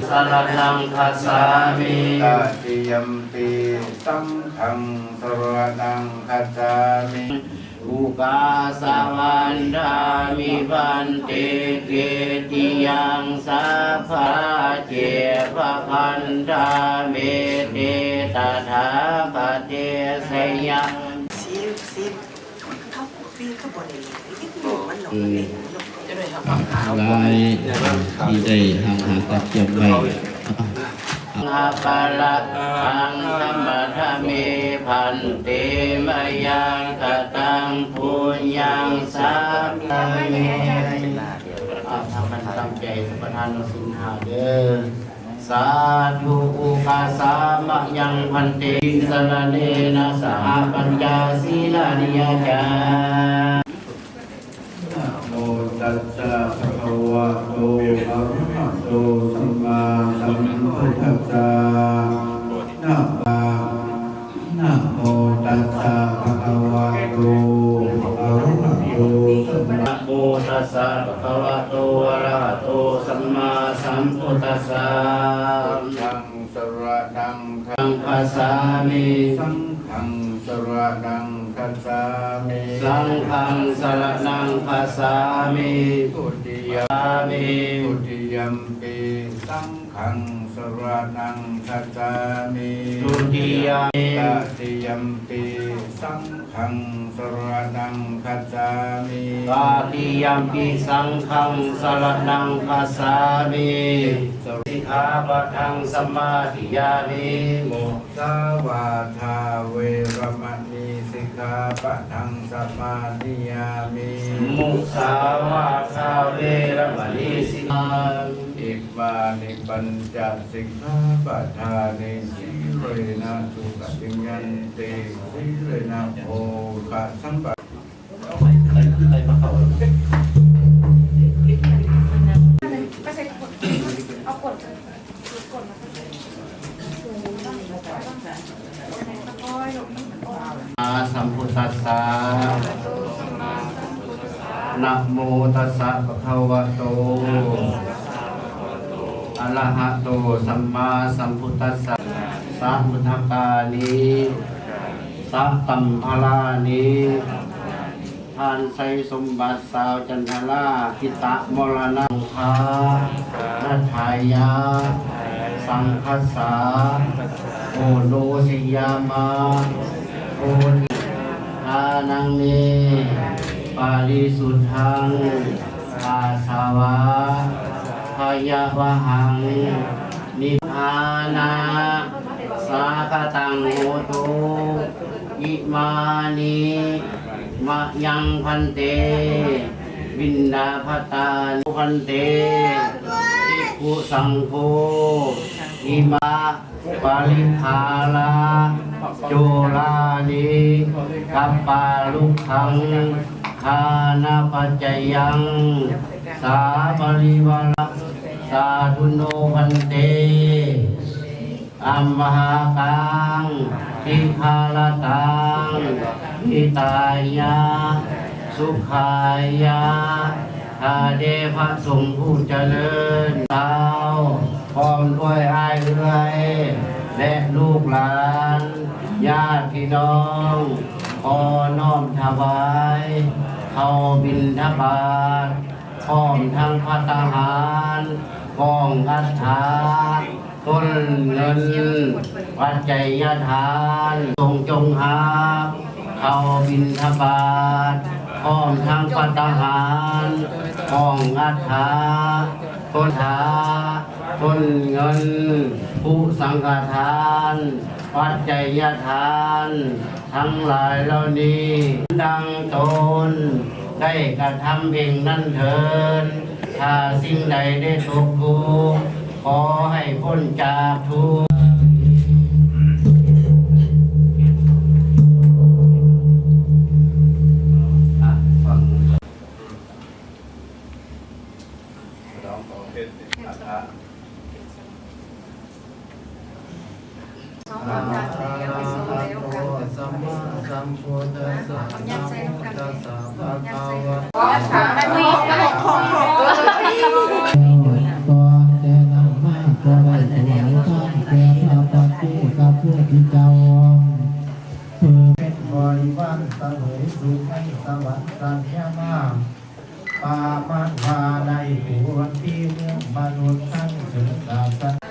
ສະລະນັງຄັດສາມິ ຕະຕິຍຳປິ ສັງຄັງ ສະລະນັງຄັດສາມິ ອຸກາສະວັນທາມິ ພັນເຕ ເກຕິຍັງ ສາພາເຈ ພະພັນທາເມ ເຕ ຕະຖາຄະເຕ ສະຍາ ສິບ ສິບ ເຂົາປີເຂົາບໍ່ໄດ້ເລີຍ ມັນນອກມັນເອງເນາະ ຫຼາຍທີ່ໄດ້ຮ່ຳຫາກະກຽມໄວ້ ອາປາລັກຂັງ ທຳມະທາເມ ພັນເຕ ມະຍັງກະຕັງ ປຸນຍັງ ສາມາມິ ອາ ພາກັນຕັ້ງໃຈປະທານສິນຫ້າເດີ. ສາທຸ ອຸກາສາມະຍັງ ພັນເຕ ສະລະເນນະ ສະຫະ ປັນຈະ ສີລານິ ຍາຈາ ນະໂມຕັດສະ ພະຄະວະໂຕ ອະລະຫະໂຕ ສຳມາສຳພຸດທັດສະ ນະ ນະໂມຕັດສະ ພະຄະວະໂຕ ອະລະຫະໂຕ ສຳມາ ນະໂມຕັດສະ ພະຄະວະໂຕ ອະລະຫະໂຕ ສຳມາສຳພຸດທັດສະ ພຸດທັງ ສະລະນັງ ຄັດສາມິ ສັງຄັງ ສະລະນັງ ຄັດສາມິ ສັງຄັງ ສະລະນັງ ຄັດສາມິ ທຸຕິຍະ ສາມິ ທຸຕິຍຳປິ ສັງ ຄັງ ສະລະນັງ ຄັດສາມິ ທຸຕິຍະ ຕະຕິຍຳປິ ສັງຄັງ ສະລະນັງ ຄັດສາມິ ຕະຕິຍຳປິ ສັງຄັງ ສະລະນັງ ຄັດສາມິ ສິກຂາປະທັງ ສະມາທິຍາມິ ມຸສາວາທາ ເວລະມະນີ ສິກຂາປະທັງ ສະມາທິຍາມິ ມຸສາວາທາ ເວລະມະນີ ສິກຂາ ອິມານິ ປັນຈະ ສິກຂາປະທານິ ສີເລນະ ສຸຂະຕິງ ຍັນຕິ ສີເລນະ ໂພຄະ ສຳປະ ສຳພຸດທັດສະ ນະໂມຕັດສະ ພະຄະວະໂຕ ອະລະຫະໂຕ ສຳມາສຳພຸດທັດສະ ສະມຸດທະການິ ສະຕັມພະລານິ ທ່ານໄຊສົມບັດ ຊາວຈັນທະລາ ທິຕະມໍລະນະ ຄາ ນະທາຍາ ສັງຄັດສາ ໂອໂນສະຍາມາ ໂພນິ ທານັງເມ ປາລິສຸດທັງ ອາສະວະ ພະຍະວະຫັງ ນິພານາ ສາຄະຕັງໂຫຕຸ ອິມານິ ມະຍັງ ພັນເຕ ບິນດາພະຕາ ພັນເຕ ພິກຂຸສັງໂຄ ອິມາ ປະລິຄາລະ ໂຈລານິ ກັບປາລຸກຂັງ ທານະປັດຈະຍັງ ສາປະລິວາລະ ສາທຸໂນ ພັນເຕ ອັມມະຫາກັງ ທິຄາລະຕັງ ຫິຕາຍະ ສຸຂາຍະ ຂ້າແດ່ພະສົງຜູ້ຈະເລີນ ສາວ ພ້ອມດ້ວຍອ້າຍເອື້ອຍ ແລະ ລູກຫຼານ ຍາດພີ່ນ້ອງ ຂໍນ້ອມຖວາຍເຂົ້າບິນທະບາດ ພ້ອມທັງພັດຕາຫານ ກອງອັດຖະ ຕົ້ນເງິນ ປັດໄຈຍະທານ ຈົ່ງ ຈົ່ງຮັບ ເຂົ້າບິນທະບາດ ພ້ອມທັງພັດຕາຫານ ກອງອັດຖະ ຕົ້ນທາ ຕົ້ນເງິນ ຄຸສັງຄະທານ ປັດໄຈຍະທານ ທັງຫຼາຍເຫຼົ່ານີ້ ດັ່ງຕົນໄດ້ກະທຳເອງນັ້ນເທີນ ຖ້າສິ່ງໃດໄດ້ຕົກທຸກ ຂໍໃຫ້ພົ້ນຈາກທຸກ ອ່ະ ຟັງ ສະດອງຂອງເພັດອັດຖະ ອະລະຫະໂຕ ສຳມາສຳພຸດທັດສະ ນະໂມຕັດສະ ພະຄະວະໂຕ ຂອບໃຈນຳມາ ໃນສະຫວັນສັນຍາມາ ປະມານວ່າໄດ້ບຸນທີ່ເມືອງມະນຸດທັງເຖິງສາສະໜ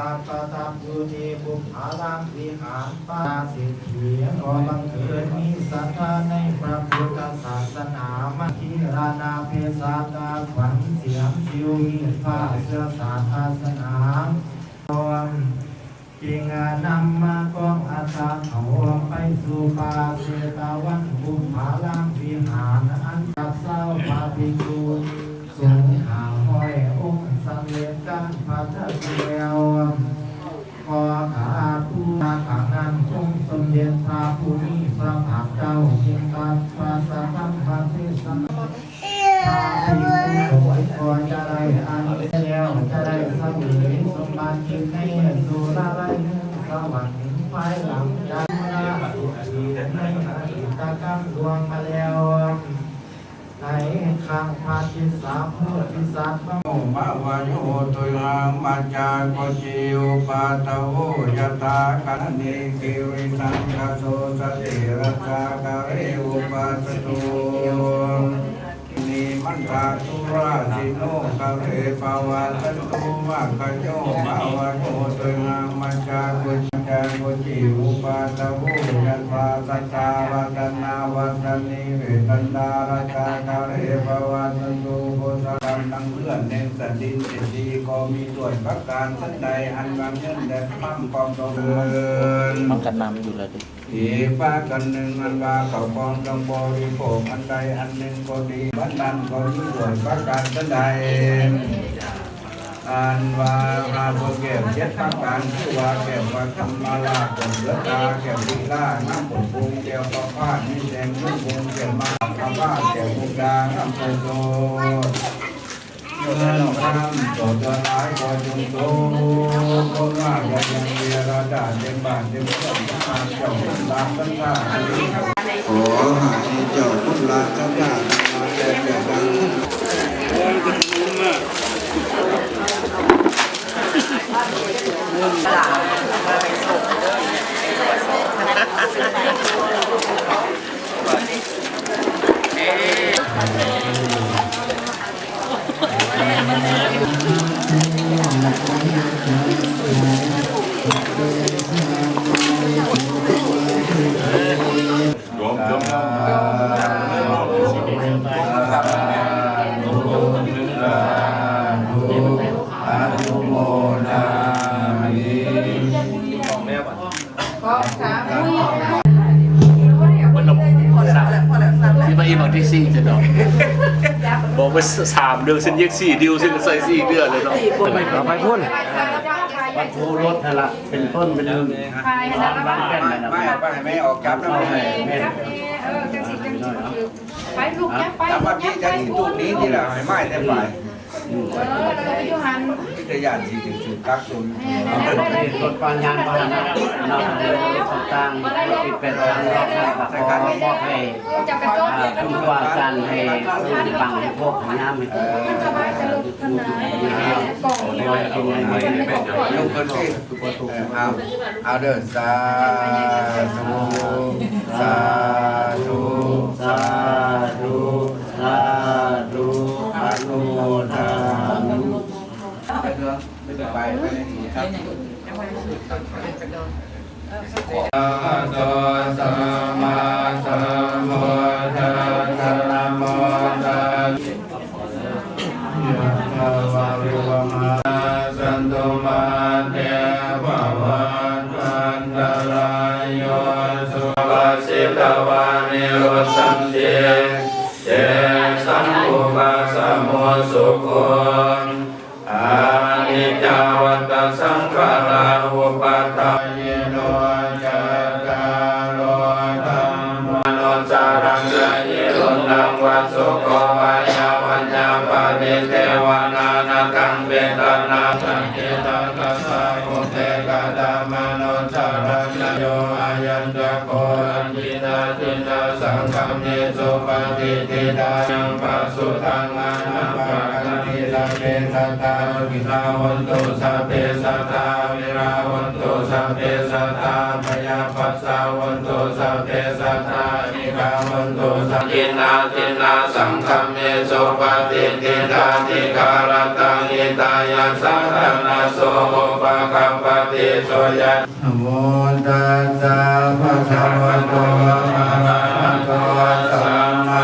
າ ປະທັບຢູ່ທີ່ບຸບພາລາງວິຫານ ປາເສດຖີ ຂໍບັງເກີດມີສັດທາໃນພະພຸດທະສາສະໜາ ມະທີລະນາເພສາຕາຂວັນສຽງຊິວ ມີພະເຊື້ອຊາດສາສະໜາ ເປັນນຳມາກອງອັດຕະເຂົ້າໄປສູ່ປ່າເຊຕະວັນ ບຸບພາລາງວິຫານ ອັນຈັກຊາວພະພິກຂຸສົງຫ້າຮ້ອຍອົງ ສຳເລັດການພັດທະແລ້ວ. ຂໍຂ້າຜູ້ມາຂ້າງນັ້ນ ອົງສົມເດັດພະຜູ້ມີພະພາກເຈົ້າ ຈຶ່ງຕັດພະສັດທຳມະເທສະນາ ພະພິກຂຸສົງກໍຈະໄດ້ອັນແລ້ວ ຈະໄດ້ສະເຫວີຍສົມບັດຢູ່ໃນສຸລາໄລເມືອງສະຫວັນ ພາຍຫຼັງຈາກລາສຸທີໃນອະດີດຕະການລ່ວງມາແລ້ວ ໃນຄັ້ງພະທິດສາໂພທິສັດ ໂນ ມະວະໂຍ ຕຸຍຫັງ ມັດຈາ ໂກ ຈີ ອຸປາທະໂວ ຍະຖາ ຄະນະ ນິ ກິ ວິ ສັງ ຄະ ໂສ ສະ ຕິ ຣັດ ສາ ກະ ເຣ ອຸປາສະໂຕ ນິ ມັນ ທາ ທຸ ຣາ ສິ ໂນ ກະ ເຣ ປະ ວັດ ສັນ ຕຸ ມັກ ຄະ ໂຍ ມະ ວະ ໂຍ ຕຸຍຫັງ ມັດຈາ ໂກ ຈັກ ໂກ ຈີ ອຸປາທະໂວ ຍະຖາ ສັດ ທາ ວັດ ຕະນາ ວັດ ສະ ນິ ເວ ຕັນ ທາ ຣັດ ສາ ກະ ເຣ ປະ ວັດ ສັນ ຕຸ ໂພ ສະ ກັນ ທັງເຮືອນແຫ່ງສະດິນເສດຖີກໍມີດ້ວຍປະການສັນໃດ ອັນວ່າເງິນແລະຄຳຂອງຕົນ ມັນກໍນຳຢູ່ແລ້ວຕິ ອີກປະການໜຶ່ງ ອັນວ່າເຂົ້າຂອງເຄື່ອງບໍລິໂພກອັນໃດອັນໜຶ່ງກໍດີ ບັດນັ້ນກໍມີດ້ວຍປະການສັນໃດ ອັນວ່າຫາເບິ່ງແກ້ວເຈັດປະການ ຄືວ່າແກ້ວພະທຳມະລາດ ແກ້ວເສືອຕາ ແກ້ວສີລາ ນ້ຳບົດບຸງ ແກ້ວປະພາດ ມີແສງເງິນວົງ ແກ້ວມະຫາພາດ ແກ້ວມຸກດາ ນ້ຳໂສໂສ ເງິນຄຳໂຕດຫຼາຍກໍຈົ່ງໂຕ ຄົນມາກກໍຍັງເວລາດາເຕັມບ້ານເຕັມເມືອງ ເຈົ້າບຸນຫຼານສັນທາ ຂໍໃຫ້ເຈົ້າບຸນຫຼານສັນທາ ມາແຕ່ແກ່ນຳ ຊິມາອີ່ບັກທີສີ່ ເຈົ້າເນາະ ບອກໄປສາມເດືອນ ຊິນຍັງສີ່ເດືອນ ຊິນກໍໃສ່ສີ່ເດືອນເລີຍເນາະ ເອົາໄປພຸ້ນ ວັດພູລົດຫັ້ນລະ ເປັນຕົ້ນເປັນ ວາງແປ້ນນັ້ນນະ ໄປໃຫ້ແມ່ອອກຈັບນຳ ໄປລູກ ຈັບໄປ ຈັບໄປ ລູກນີ້ ຈັບໄປ ຈັບໄປ ລູກນີ້ ຈັບໄປ ລູກນີ້ ຈັບໄປ ເອີ ແລ້ວກໍໄປຢູ່ຫັ້ນ ມີແຕ່ຢ້ານຊິຖືກກັກຕົວຢູ່ ເອີ ລົດປານຍານພາຫະນະເນາະ ລົດຕ່າງໆ ຕິດແປດທາງເນາະ ກໍຂໍມອບໃຫ້ ອ່າ ຄູບາອາຈານ ໃຫ້ບັງໃຫ້ພວກໃຫ້ຍາມໃຫ້ ເອີ ເອີ ເອົາ ເອົາເດີ ສາທຸ ສາທຸ ສາທຸ ສາທຸ ອະນຸໂມທາມິ ໄປເລື່ອງ ໄປ ໄປ ໄປ ອະລະຫະໂຕ ສຳມາສຳພຸດທັດສະ ນະໂມຕັດສະ ຍະຖາ ວາລິວະຫາ ສັນຕຸ ມາ ເຕ ພະວັດ ອັນຕະລາໂຍ ສຸ ປະສິດຕະວາ ນິລຸດສັນຕິ ເຕ ສັງ ອຸປະສະໂມ ສຸໂຂ ອະນິດຈາ ວັດຕະ ສັງຂາຣາ ອຸປາທາ ຍະໂນ ຈັດຕາໂລ ທຳມາ ມະນຸດສາ ລັກຂະ ເອ ລຸນ ນັງ ວັດ ສຸໂຂ ວາຍາ ວັນຍາ ປະຕິເທວະນາ ນະທັງ ເວທະນາ ສັງເກຕະ ຕັດສະ ປຸບເປ ກະຕະ ມະນຸດສາ ລັກຂະ ໂຍ ອາຍັນ ຈັກ ໂຄ ອັນ ທິນາ ທິນາ ສັງຄະເມ ສຸປະຕິດທິຕາ ຍັງ ປະສຸຕັງ ອະນະປະກະຕິ ສັບເພ Sattā sukhitā hontu, sabbe sattā averā hontu, sabbe sattā abyāpajjhā hontu, sabbe sattā anīghā hontu. Sa- Dinnaṃ dinnasaṅgame supatiṭṭhitā, dīgharattaṃ hitāyassa, ṭhānaso upakappati. So ya Namo tassa bhagavato arahato sammā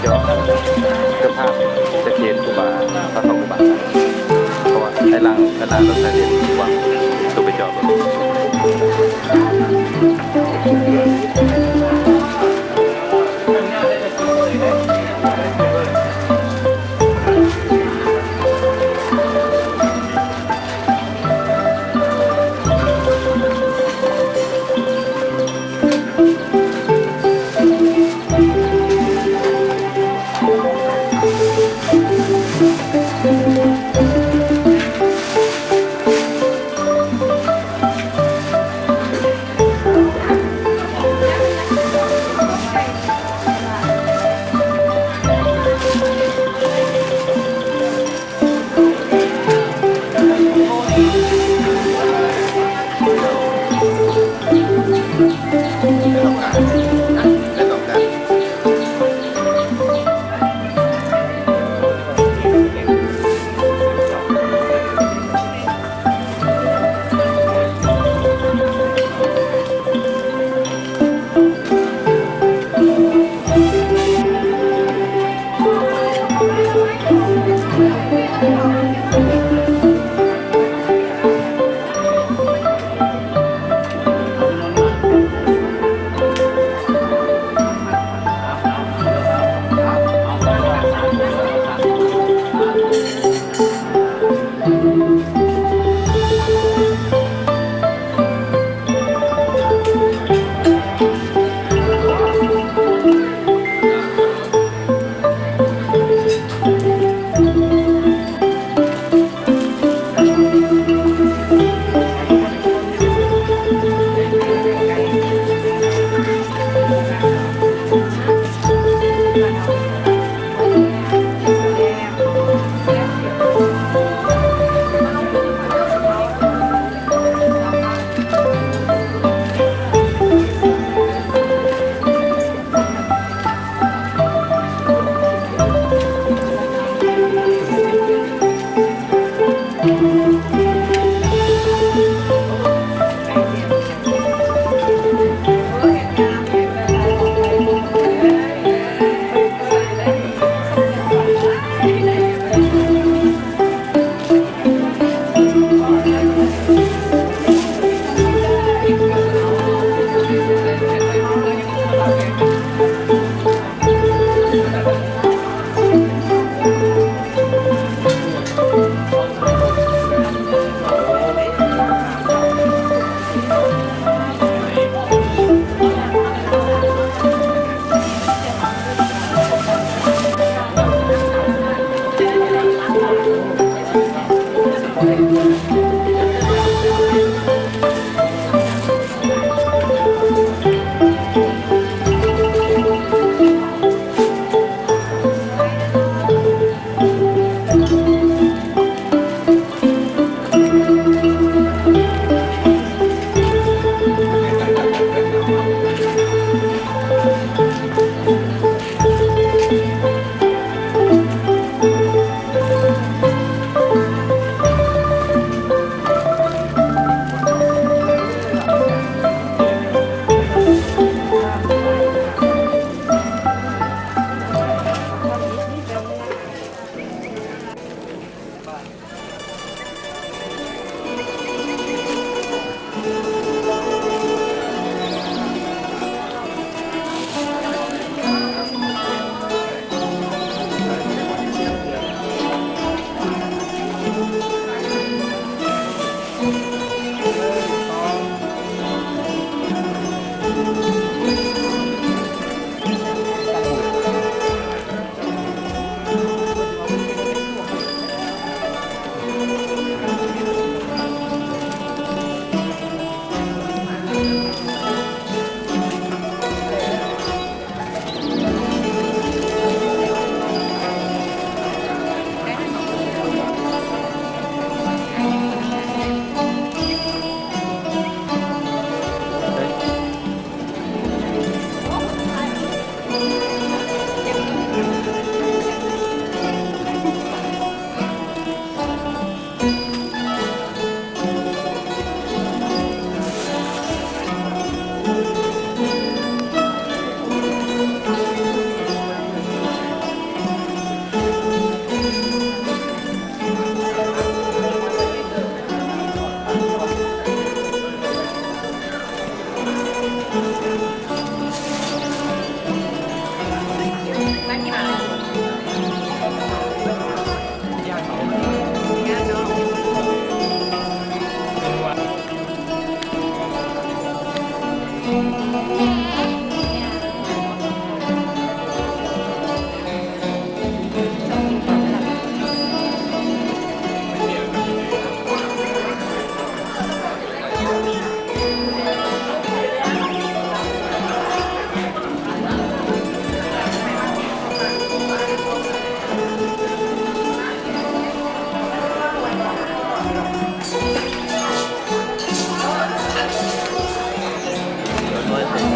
ເຈົ້າພາບຈະເຫັນຄູບາ ພະເຖົ້າຄູບາ ເພາະວ່າໄອ້ຫຼັງ ໄອ້ຫຼັງລົດໄຟເດນຫວັງ ໂຕໄປຈອດລົດ.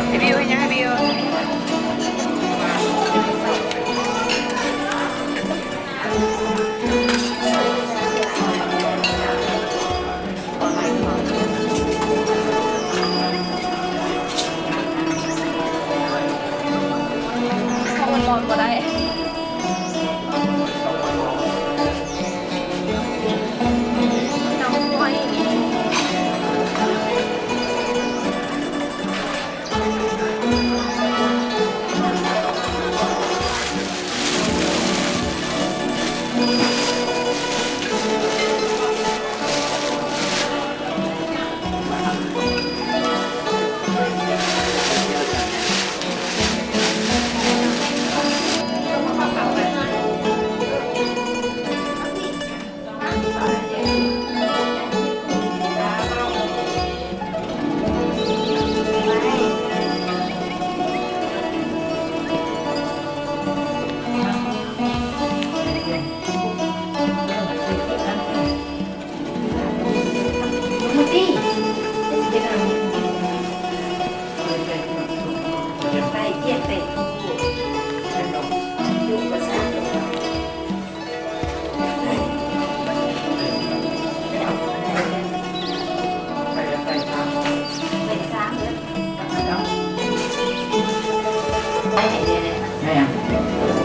ไอ้บิวเห็นยังไอ้บิว เพราะมันนอนบ่ได้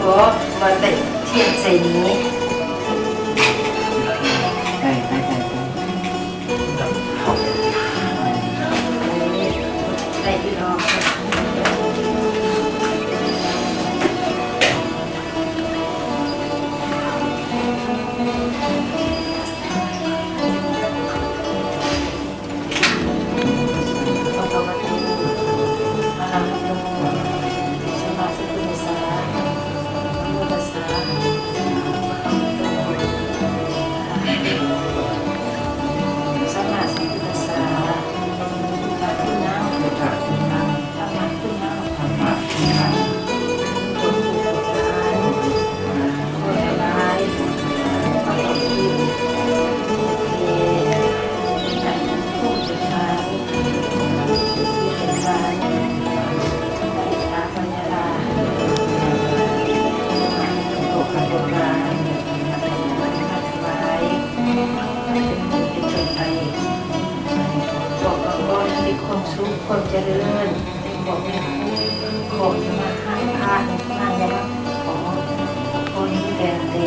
โอ้ ว่าแต่เทียนใส่นี้ ได้ ได้ ได้ ได้ ได้อยู่ดอก ความสุข ความเจริญ ขอให้มีความสุข ขอให้มาหาพระ ให้มา ขอ ขอให้มีแต่ แต่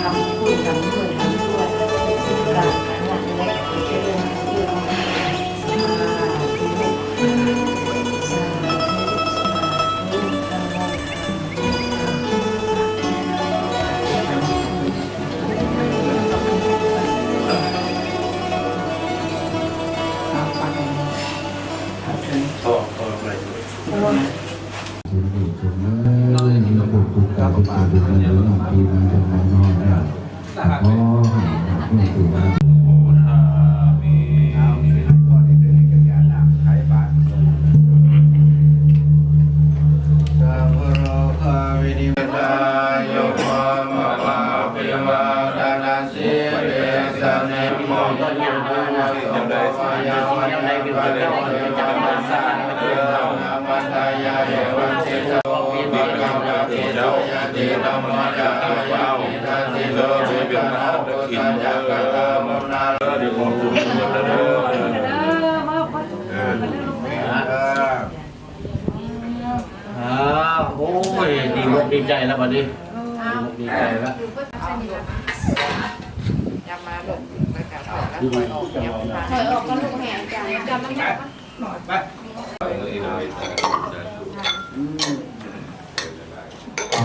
คำพูด คำพูด คำพูด สุขภาพ อันนั้นแหละ เจริญ เจริญ สาธุ สาธุ สาธุ อ้าว โอ้ย ดีอกดีใจแล้วบัดนี้ ดีอกดีใจแล้ว ถอยออกก็ลูกแหงจัง ไป ไป เอา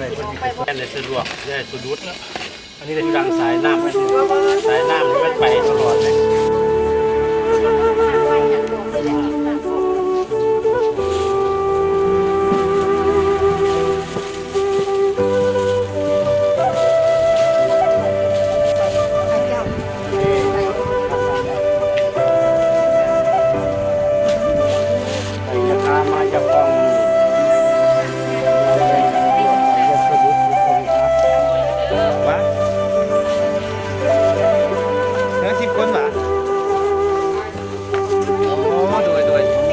ໄດ້ ເພິ່ນຊິແລ່ນໄດ້ສະດວກ ຢ່າໃຫ້ສະດຸດ. ອັນນີ້ໄດ້ຢູ່ຫຼັງສາຍນ້ຳ ສາຍນ້ຳນີ້ມັນໄປຕະຫຼອດເລີຍ. ວະ ເຮືອສິບຄົນຫວາ? ໂອ້ ໂດຍ ໂດຍ.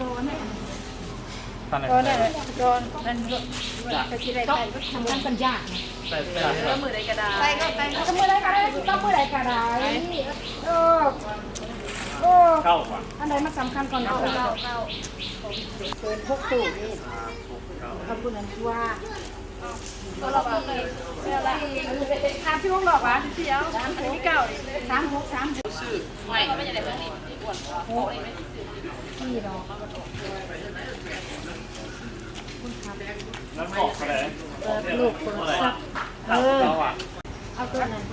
ຕອນນັ້ນ ຕອນນັ້ນ ຕອນນັ້ນ ກໍຊິໄດ້ໄປ ທຳງານກັນຍາກນະ ໄປ ໄປ ມື້ໃດກໍໄດ້ ໄປກໍໄປ ກໍມື້ໃດກໍໄດ້ ກໍມື້ໃດກໍໄດ້ ເອີ ເອີ ເກົ້າ ອັນໃດມັນສຳຄັນກວ່າກັນ ເກົ້າ ເກົ້າ ເກົ້າ ເປີດຫົກຕູ້ນີ້ ເຂົາຜູ້ນັ້ນຄືວ່າ ສາມສິບຫົກດອກຫວາ ສາມສິບຫົກ ສາມຫົກ ສາມຫົກ ນີ້ດອກ ແລ້ວບອກເຂົາໄດ້ ເປີດລູກເປີດຊັບ ເອີ ເອົາຕົວນັ້ນ ເ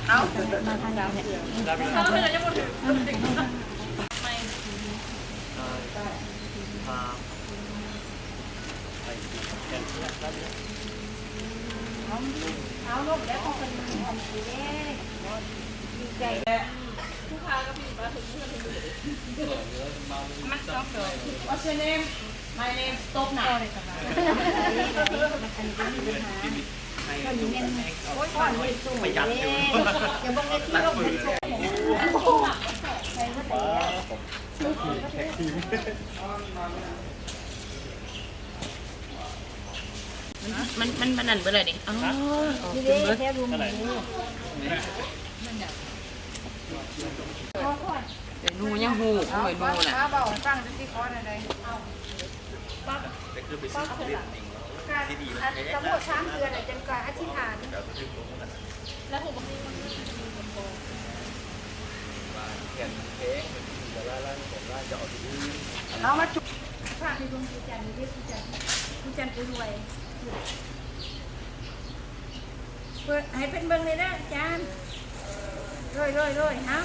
ອົາ ມາທາງນີ້ ເອົາ ເອົາລົງແລ້ວເພິ່ນອັນນີ້ເດ້ ດີໃຈ ມັນສອງດອກ What's your name? My name is Topna. ໂອ້ຍ ປະຢັດຢູ່ ຢ່າເບິ່ງເວທີລົງ ມັນ ມັນ ມັນ ມັນນັ້ນເບິດແລ້ວນີ້ ອໍ ນີ້ເດ້ ແທ້ລວມນີ້ ເມນູຍັງຮູ້ ເມນູນະ ເວົ້າໃຫ້ຟັງ ຊິຂໍແນວໃດ ປັບ ປັບ ອັນ ສຳໂພດສາມເທື່ອນະ ຈັ່ງກະອະທິຖານ ແລ້ວຮູ້ບໍ່ ເອົາມາຈຸ ພາກໃຫ້ເບິ່ງ ຜູ້ຈັນນີ້ເດ້ ຜູ້ຈັນ ຜູ້ຈັນໄປລວຍ ເປີດໃຫ້ເພິ່ນເບິ່ງແດ່ເດີອາຈານ ໂດຍ ໂດຍ ໂດຍ ເຮົາ